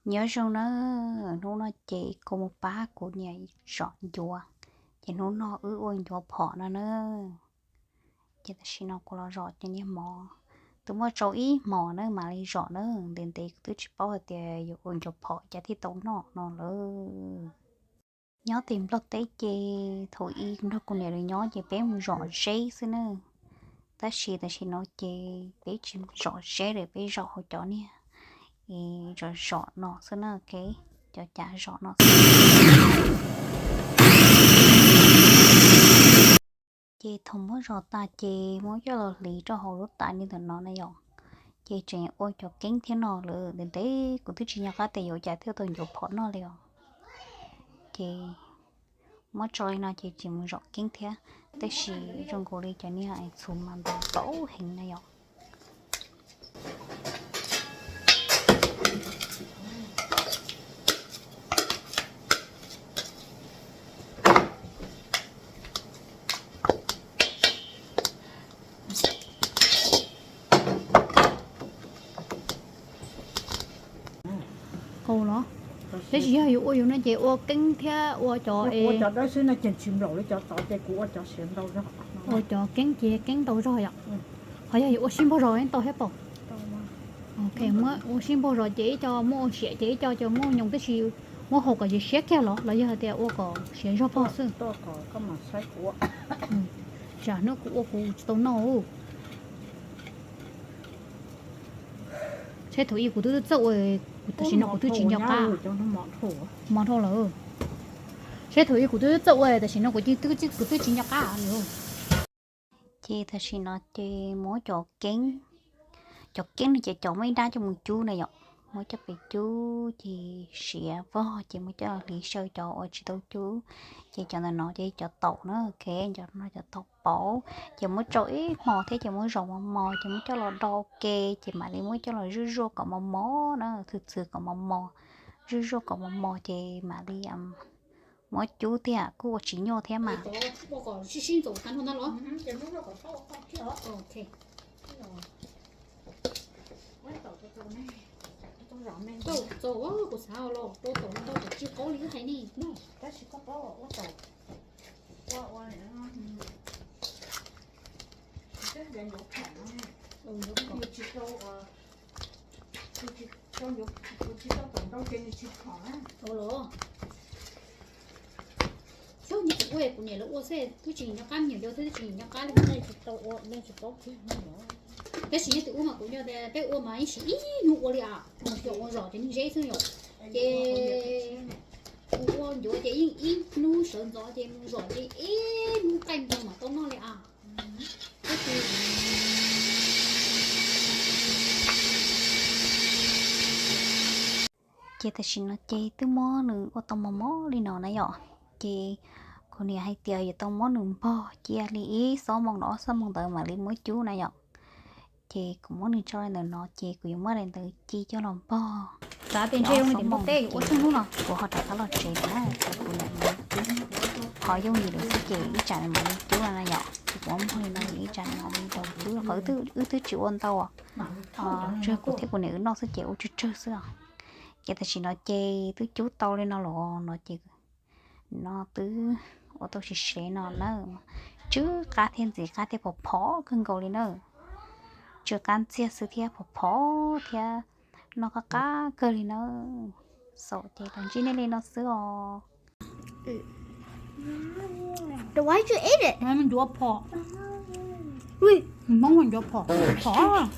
Nyob zoo na, hnub no ces kuv mus pab kuv niam zom ncuav, ces hnub no wb ua ncuav phom no na. Ces tam sim no kuv los zom cov niag mov, twb muab tsau ib hmos na mam li zom na, ntev ntev kuv twb tsis paub hais tias yuav ua ncuav phom cas thiaj tau noj no lawm. Nyob tim Nplog teb ces thaum ub nrog kuv niam lawv nyob ces peb mus zom zeb xwb na, tab sis tam sim no ces peb tsis zom zeb lawm, peb zom hauv cov niag zom zom no xwb na, cov cav zom no xwb. Ces thaum muab zom tas ces muab coj los hliv rau hauv lub tav li ntawm no na yom. Ces tseem ua cov keeb thiab no lawm, ntev ntev kuv twb tsis nco qab tias yuav ua cas thiaj tau ncuav phom noj li os. Ces muab tso li no ces tseem mus zom keeb thiab, tab sis zoo nkaus li cov niag txhuv mas ntau ntau heev na yom. Qau los? Tab sis yog yuav ua yus no ces ua keeb thiab ua cov, ua cov dawb xwb no ces tsis nplaum li cov tod ces kuv ua cov siav ntau zog. Ua cov keeb ces keeb ntau zog yom. Ho yog yuav ua sib npaug zos tau thiab pom? Ok, muab ua sib npaug zos ces ib co, muab ua siav ces ib co ces muab nyoos tib si, muab hau kom siav siab kiag los los yog hais tias ua kom siav zog pog xwb? Tsam hnub kuv ua kuv tsis tau noj. Seb thaum ub kuv twb txawj ua, tam sim no kuv twb tsis nco qab. Mov dhau lawm. Seb thaum ub kuv twb txawj ua, tam sim no kuv twb tsis nco qab li. Ces tam sim no ces muab cov keeb, cov keeb no ces cov muaj ib dab coj mus cub na yom, muab coj pem cub ces siav vog ces muab coj hliv xyaw cov uas tsis tau cub. Ces cov ntawm no ces cov taum na, ok, cov no cov taum pauv, ces muab tsau ib hmos thiab ces muab zom mos mos ces muab coj los do ke, ces mam li muab coj los zuaj zuaj kom mos mos na, txhwm txhwm kom mos mos, zuaj zuaj kom mos mos ces mam li muab cub thiab, kuj ua tsis nyuaj thiab mas. Xyov nyias tus ua kuv niam lawv ua xwb, twb tsis nco qab, me nyuam yaus twb tsis nco qab li. Tab sis nyob tus ub mas kuv nco tias peb ua mas ib sim ib hnub ua li as, mus xyuas ua zom cov niag zeb xwb yom. Ces kuv ua ncuav ces yeej ib hnub sawv ntxov ces mus zom ces ib hnub qaij npog mam tau noj li as. Ces tam sim no ces twb muab nws ua tau mos mos li no na yom. Ces kuv niam hais tias yuav tau muab nws npog cia li ib xuab moos los ob xuab moos ntawd mam li muab cub na yom. Ces kuv muab nws tso li ntawm no ces kuv yuav muab daim ntawd ci coj los npog. Xav tias ntshe zoo li tim Nplog teb yuav ua txhua hnub no. Kuv ho rov qab los tsev lawm na, ces kuv niam mam li cub. Qhov yooj yim lawm xwb ces ib tsam nws mam li cub no na yom. Ces kuv muab npog li no ces ib tsam nws mam li tau cub, qhov wb twb tsis ua ntau, tsawg kuv thiab kuv niam wb noj xwb ces ua tsawg tsawg xwb os. Ces tam sim no ces twb cub tau li no los no ces no twb ua tau siav siav no na, tsw qab thiab ntxim qab thiab phom phom kawg nkaus li na. Tsw qab ntxiag xwb thiab phom phom thiab noj qab qab kawg li na. Xaus ces los ntsib nej li no xwb os. Then why did you eat it? Ncuav phom. Ui, Hmoob ncuav phom, phom.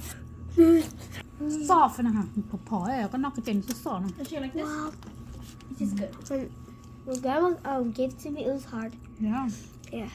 Soft na, phom phom, koj noj ces nws soft soft no. Wow. When, when grandma um, gave it to me, it was hard. Yeah. Yeah.